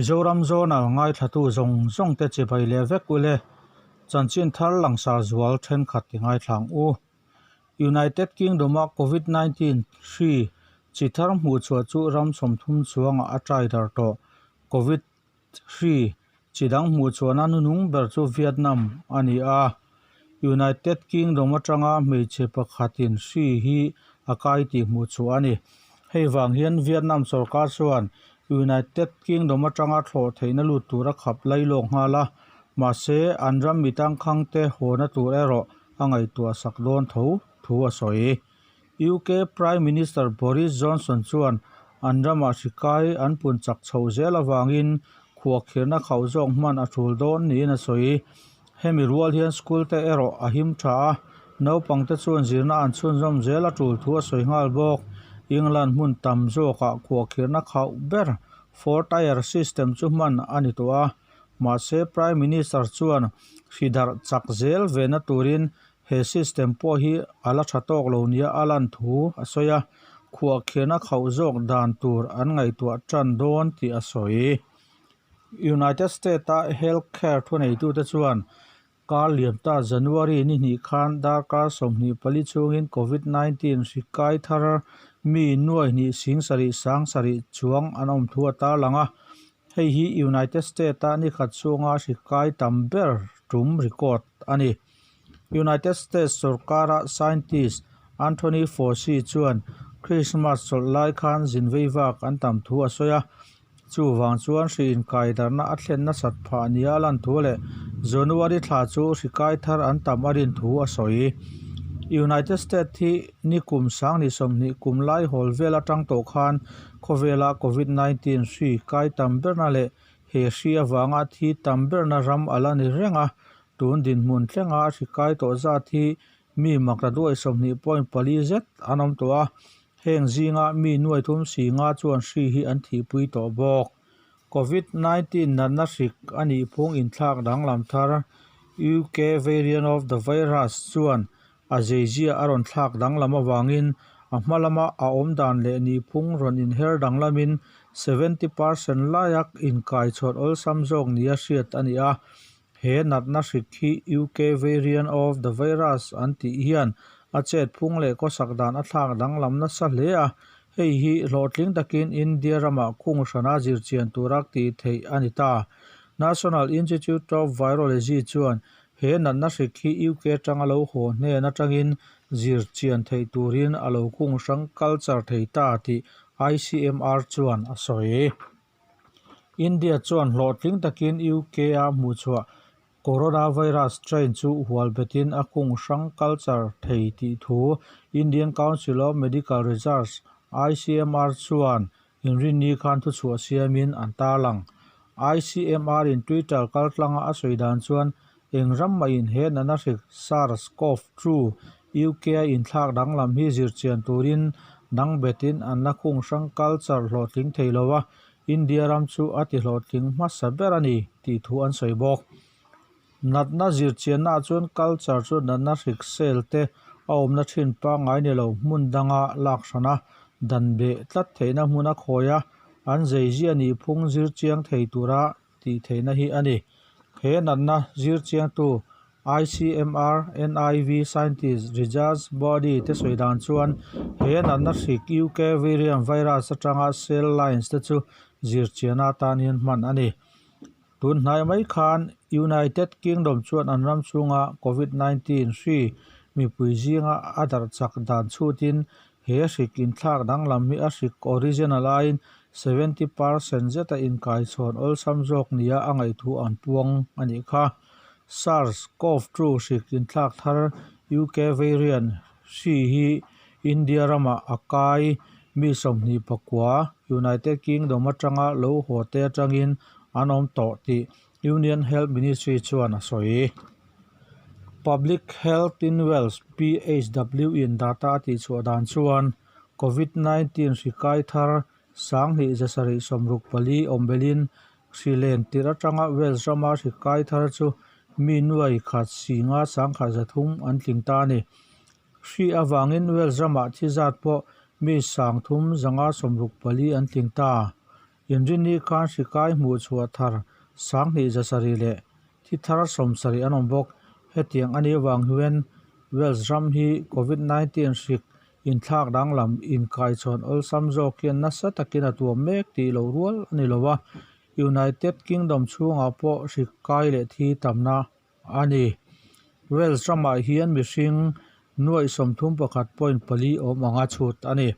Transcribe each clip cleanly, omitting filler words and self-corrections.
Mizoram Zonal ngaithlatu zawng zawng te chibai leh vek ule chanchin thar langsar zual thenkhat ti ngaithlang u. United Kingdom-a Covid 19 hri chi thar hmuh chhuah chu ram 30 chuangah a try dar tawh. Covid hri chi dang hmuh chhuahna nunung ber chu Vietnam a ni a. United Kingdom atanga hmeichhe pakhatin hri hi a kai tih hmuh chhuah a ni. Hei vang hian Vietnam sorkar chuan United Kingdom atanga thlawh theihna lut tur a khap lailawk nghal a, mahse an ram mi tangkhangte hawna tur erawh a ngaihtuah sak dawn tho thu a sawi. UK Prime Minister Boris Johnson chuan an ramah hri kai an pun chak chhoh zel avangin khuahkhirhna khauh zawk hman a tul dawn niin a sawi. Hemi rual hian school te erawh a him tha a, naupang te chuan zirna an chhunzawm zel a tul thu a sawi nghal bawk. England hmun tam zawkah khuahkhirhna khauh ber four tier system chu hman a ni tawh a, mahse Prime Minister chuan hri darh chak zel vena turin he system pawh hi a la tha tawk lo nia a lan thu a sawi a, khuahkhirhna khauh zawk dan tur an ngaihtuah tan dawn tih a sawi. United States-a health care thuneitute chuan kar liam ta January ni hnih khan darkar 24 chhungin Covid 19 hri kai thar mi nuai hnih sing sarih sang sarih chuang an awm thu a tarlang a. Hei hi United States-a ni khat chhunga hri kai tam ber tum record a ni. United States sorkara scientist Anthony Fauci chuan Christmas chawlh lai khan zin veivak an tam thu a sawi a. Chuvang chuan hri inkaidarna a thlen nasat phah nia a lan thu leh January thla chu hri kai thar an tam a rin thu a sawi. United States hi ni kum sang ni 20 kum lai hawl vel atang tawh khan khawvela Covid 19 hri kai tam berna leh he hri avanga thi tam berna ram a la ni reng a, tun dinhmun thlenga hri kai tawh zat hi mi makla duai 20.4 zet an awm tawh a. Heng zinga mi nuai thum si nga chuan hri hi an thihpui tawh bawk. Covid 19 natna hrik a nih phung inthlak danglam thar UK variant of the virus chuan a zeizia a rawn thlak danglam avangin a hma lama a awm dan leh nih phung rawn inher danglamin 70% laia inkaichhuat awlsam zawk nia hriat a ni a. He natna hrik hi UK variant of the virus an tih hian a chet phung leh khawsak dan a thlak danglam nasa hle a, hei hi hlawhtling takin India ramah khung hrana zirchian tura tih theih a ni ta. National Institute of Virology chuan he natna hrik hi UK atanga lo haw hnen atangin zirchian theih turin a lo khung hrang culture thei ta tih ICMR chuan a sawi. India chuan hlawhtling takin UK-a hmuhchhuah coronavirus strain chu hual betin a khung hrang culture thei tih thu Indian Council of Medical Research, ICMR, chuan inrinni khan thuchhuah siamin an tarlang. ICMR-in Twitter kaltlanga a sawi dan chuan eng ram mahin he natna hrik SARS-CoV-2 UK-a inthlak danglam hi zirchian turin dang betin an la khung hrang culture hlawhtling thei lo a, India ram chu a ti hlawhtling hmasa ber a ni tih thu an sawi bawk. Natna zirchiannaah chuan culture chu natna hrik cell te a awmna thin pangngai ni lo hmun danga lak hran a, dan beh tlat theihna hmun a khawi a, an zeizia nih phung zirchiang thei tura tih theihna hi a ni. He natna zirchiangtu ICMR NIV scientist Rijaz Bodi te sawi dan chuan he natna hrik UK variant virus atanga cell lines te chu zirchianna atan hian hman a ni. Tun hnai mai khan United Kingdom chuan an ram chhunga Covid 19 hri mipui zinga a darh chak dan chhutin he hrik inthlak danglam hi a hrik original aiin 70% zeta inkaichhawn awlsam zawk nia a ngaihthu an puang a nih kha. SARS-CoV-2 hrik inthlak thar UK variant hri hi India ramah a kai mi 29 United Kingdom atanga lo haw te atangin an awm tawh tih Union Health Ministry chuan a sawi. Public Health in Wales, PHW, in data a tihchhuah dan chuan Covid 19 hri kai thar 2764 awm belhin hri len tirh atanga Wales rama hri kai thar chu mi nuai khat singa sangkhat zathum an tling ta a ni. Hri avangin Wales ramah thi zat pawh mi 3564 an tling ta. Inrinni khan hri kai hmuh chhuah thar 2700 leh thi thar 70 an awm bawk. Hetiang a nih avang hian Wales ram hi Covid 19 hrik inthlak danglam inkaichhawn awlsam zawk hian nasa takin a tuam mek tih loh rual a ni lo a, United Kingdom chhungah pawh hrik kai leh thi tamna a ni. Wales ramah hian mihring nuaih 31.4 awm anga chhut a ni.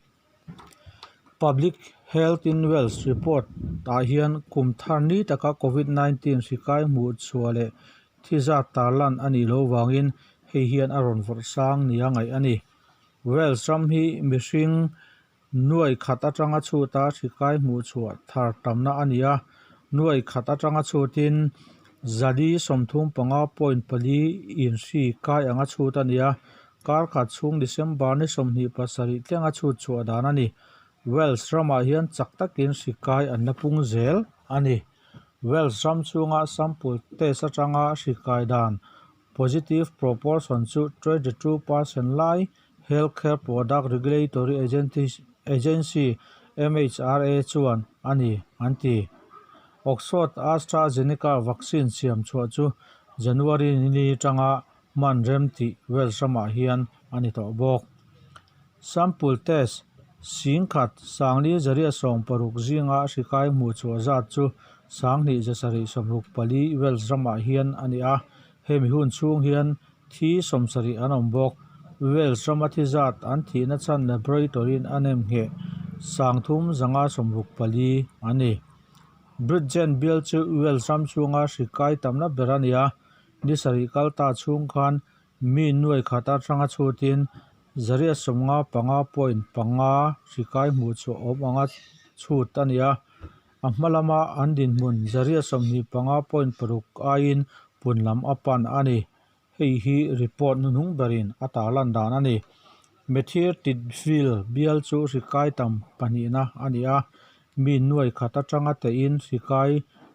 Public Health in Wales report ah hian kum thar ni taka Covid 19 hri kai hmuh chhuah leh thi zat tarlan a nih loh vangin hei hian a rawn vawrh sang nia ngaih a ni. Wales ram hi mihring nuai khat atanga chhuta hri kai hmuh chhuah thar tamna a ni a, nuai khat atanga chhutin zali 35.4 in hri kai anga chhut a ni a, Kar khat chhung December ni 27 tlenga chhut chhuah dan a ni. Wales ramah hian chak takin hri kai an la pung zel a ni. Wales ram chhunga sample test atanga hri kai dan positive proportion chu 22% lai Healthcare Product Regulatory Agency, MHRA, chuan a ni an ti. Oxford AstraZeneca vaccine siam chhuah chu January ni atanga hman rem tih Wales ramah hian a ni tawh bawk. Sample test 10,000 460 zinga hri kai hmuh chhuah zat chu 2764 Wales ramah hian a ni a, hemi hun chhung hian thi 70 an awm bawk. Wales rama thi zat an thihna chhan laboratory-in a nem ngheh 3564 a ni. Bridgend bial chu Wales ram chhunga hri kai tamna ber a ni a, Ni sarih kal ta chhung khan mi nuai khat atanga chhutin zariat 55.5 hri kai hmuh chhuah awm anga chhut a ni a, a hma lama an dinhmun zariat 25.6 aiin pun lam a pan a ni. Hei hi report hnuhnung berin a tarlan dan a ni. Methir Tidvil bial chu hri kai tam pahnihna a ni a, Mi nuai khat atanga tein hri kai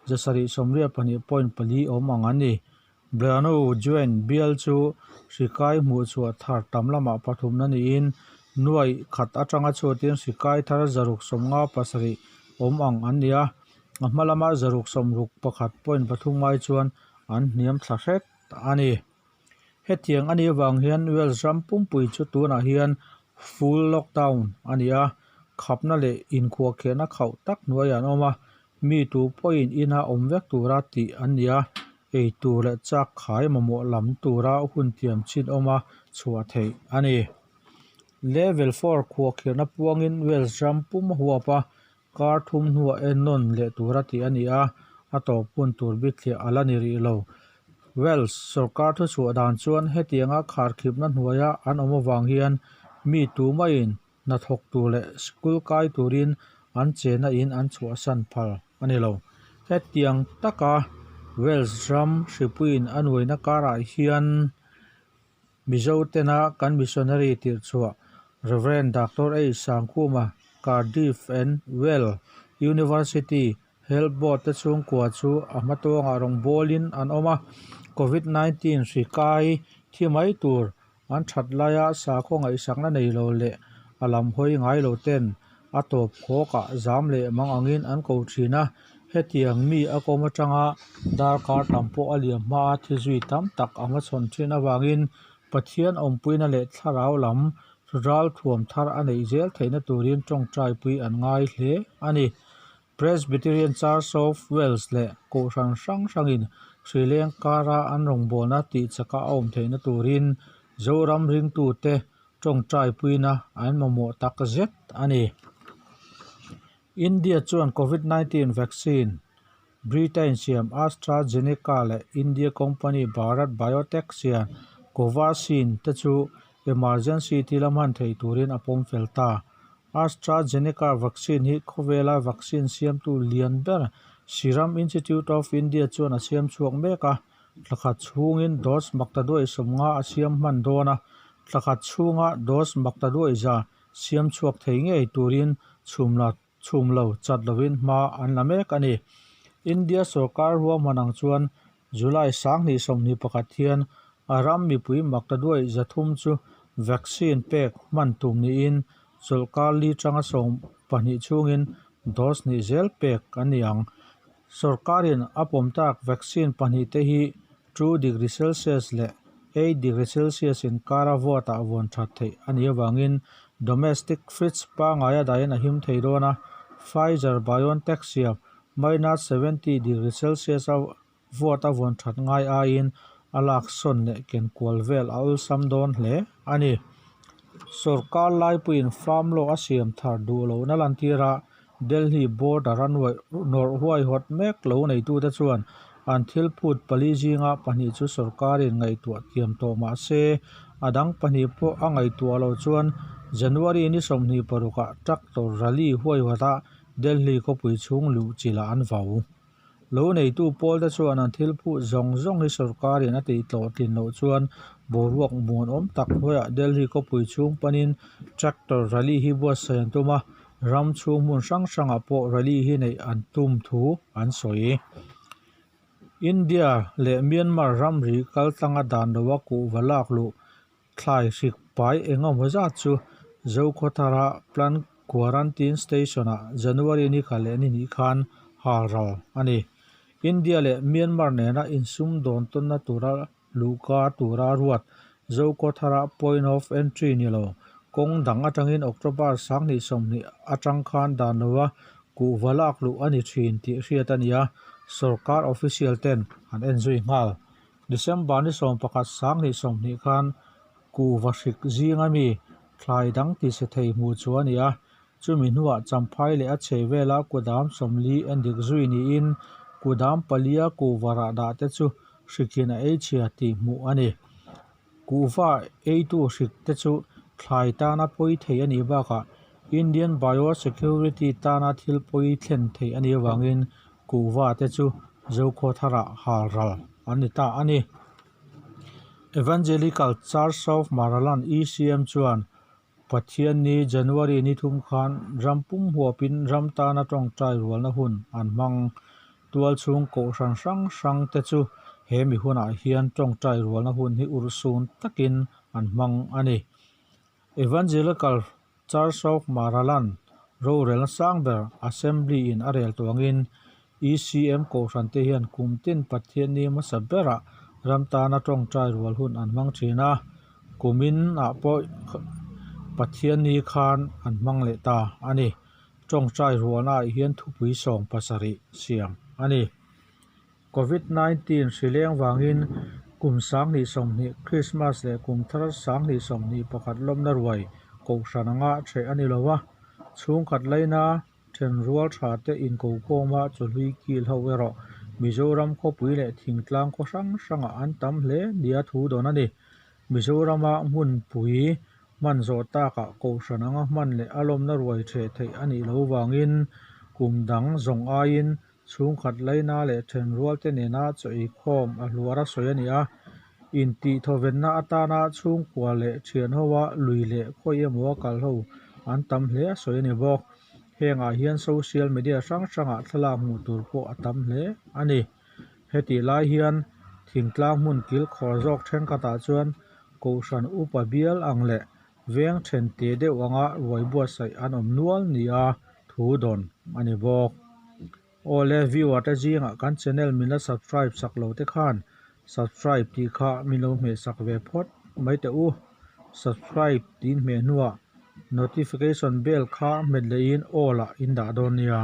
782.4 awm ang an ni. Brano Joint bial chu hri kai hmuh chhuah thar tam lamah pathumna niin nuai khat atanga chhuatin hri kai thar 657 awm ang an ni a, a hma lama 661.3 ngai chuan an hniam thla hret a ni. Hetiang a nih avang hian Wales ram pumpui chu tunah hian full lockdown a ni a, khapna leh inkhuahkhehna khauh tak hnuaiah an awm a, mi tu pawhin ina awm vek tura tih an ni a, ei tur leh chak khai mamawh lam tura hun thiam chin awma chhuah theih a ni. Level 4 khuahkhirhna puangin Wales ram pum a huap a, kar thum hnuah ennawn leh tura tih a ni a, a tawp hun tur bithliah a la ni rih lo. Wales sorkar thuchhuah dan chuan hetianga kharkhipna hnuaia an awm avang hian mi tumaiin hnathawk tur leh school kai turin an chenna in an chhuahsan phal a ni lo. Hetiang taka Wales ram hripuiin a nuaina karah hian Mizo tena kan missionary tirhchhuah Rev. Doctor H. Sangkhuma, Cardiff and Wales University Health Board te chhungkua chu a hmatawngah rawngbawlin an awm a, Covid 19 hri kai thi mai tur an that laia sakhaw ngaihsakna nei lo leh a lam hawi ngai lo ten a tawp khawkah zam leh mang angin an ko thin a, hetiang mi a kawm atanga darkar tam pawh a liam hma a thi zui tam tak a hmachhawn thin avangin Pathian awmpuina leh thlarau lam ral thuam thar a neih zel theihna turin tawngtaipui an ngai hle a ni. Presbyterian Church of Wales leh Kohhran hrang hrangin Sri Lengkara an rawngbawlna tihchaka a awm theihna turin Zoram ringtute tawngtaipuina an mamawh tak zet a ni. India chuan Covid 19 vaccine Britain siam AstraZeneca leh India company Bharat Biotech siam Covaxin te chu emergency thila hman theih turin a pawm fel ta. AstraZeneca vaccine hi khawvela vaccine siamtu lian ber Serum Institute of India chuan a siam chhuak mek a, thla khat chhungin dose maktaduai 50 a siam hman dawn a, thla khat chhunga dose maktaduai za siam chhuak thei ngei turin chhumla. chhum lo chat lovin hma an la mek a ni. India sorkar ruahman ang chuan July 2021 hian a ram mipui maktaduai 300 chu vaccine pek hman tum niin chawlhkar li tanga 12 chhungin dose hnih zel pek an ni ang. Sorkarin a pawm tak vaccine pahnih te hi 2 degree Celsius leh 8 degree Celsius inkara vawtah vawn that theih a nih avangin domestic fridge pangaia dahin a him thei dawn a, Pfizer-BioNTech siam minus 70 degree Celsius a vawt a vawn that ngai aiin a lak sawn leh ken kual vel a awlsam dawn hle a ni. Sorkar laipuiin farm law a siam thar duh lohna lantira Delhi border a nawrh huaihawt mek lo neitute chuan an thil phut pali zinga pahnih chu sorkarin ngaihtuah thiam tawh mah se a dang pahnih pawh a ngaihtuah loh chuan January ni 26 ah tractor rally huaihawtah Delhi khawpui chhung luh chilh ah an vau. Lo neitu pawlte chuan an thil phut zawng zawng hi sorkarin a tih tlawh tlin loh chuan boruak muanawm tak hnuaiah Delhi khawpui chhung panin tractor rally hi buatsaih an tum a, ram chhung hmun hrang hrangah pawh rally hi neih an tum thu an sawi. India leh Myanmar ramri kaltlanga dan loa kuhva lak luh Thlai hrik pai eng emaw zat chu Zokhawthara Plant Quarantine Station-ah January ni kha leh ni hnih khan hal ral a ni. India leh Myanmar nena insum dawn tawnna tura luhka tura ruat Zokhawthara Point of Entry ni lo kawng dang atangin October 2020 atang khan dan loa kuhva lak luh a ni thin tih hriat a ni a, sorkar official ten an en zui nghal. December ni 11 2020 khan kuhva hrik zinga mi thlai dang tise thei hmuh chu a ni a, chumi hnuah Champhai leh a chhei vela kudam 40 endik zui niin kudam palia kuhva rah dah te chu hrikin a ei chhia tih hmuh a ni. Kuhva eitu hrik te chu thlai tana pawi thei a nih bakah Indian Biosecurity tana thil pawi thlen thei a nih avangin kuhva te chu Zokhawtharah hal ral an ni ta a ni. Evangelical Church of Maraland, ECM, chuan Pathianni January ni thum khan ram pum huapin ram tana tawngtai rualna hun an hmang. Tual chhung kohhran hrang hrang te chu he mi hunah hian tawngtai rualna hun hi urhsun takin an hmang a ni. Evangelical Church of Maraland rorelna sang ber Assembly in a rel tuangin ECM kohhran te hian kum tin Pathianni hmasa berah ram tana tawngtai rual hun an hmang thin a, kumin ah pawh Pathianni khan an hmang leh ta a ni. Tawngtai rualna ah hian thupui 70 siam a ni. Covid 19 hri leng vangin kum 2020 Christmas leh kum thar 2021 lawmna ruai kohhran anga ṭheh a ni lo a, chhungkhat laina then rual tha te inkokawma chawhlui kil ho erawh Mizoram khawpui leh thingtlang khaw hrang hrangah an tam hle nia thu dawn a ni. Mizorama hmunpui hman zawh takah kohhran anga hman leh a lawmna ruai ṭheh theih a nih loh vangin kum dang zawng aiin chhungkhat laina leh then rual te nena chaw eikhawm a hluar a sawi a ni a. Intihthawvenna atana chhungkua leh thian hoa lui leh khawi emaw a kal ho an tam hle a sawi a ni bawk. Hengah hian social media hrang hrangah thlalak hmuh tur pawh a tam hle a ni. Hetih lai hian thingtlang hmun kil khawr zawk thenkhatah chuan kohhran upa bial ang leh veng then te deuh anga ruai buatsaih an awm nual nia thu dawn a ni bawk. Awle viewer te zingah kan channel min la subscribe sak lo te khan subscribe tih kha min lo hmeh sak ve phawt mai teh u. Subscribe tih in hmeh hnuah notification bell kha hmet lehin all ah in dah dawn nia.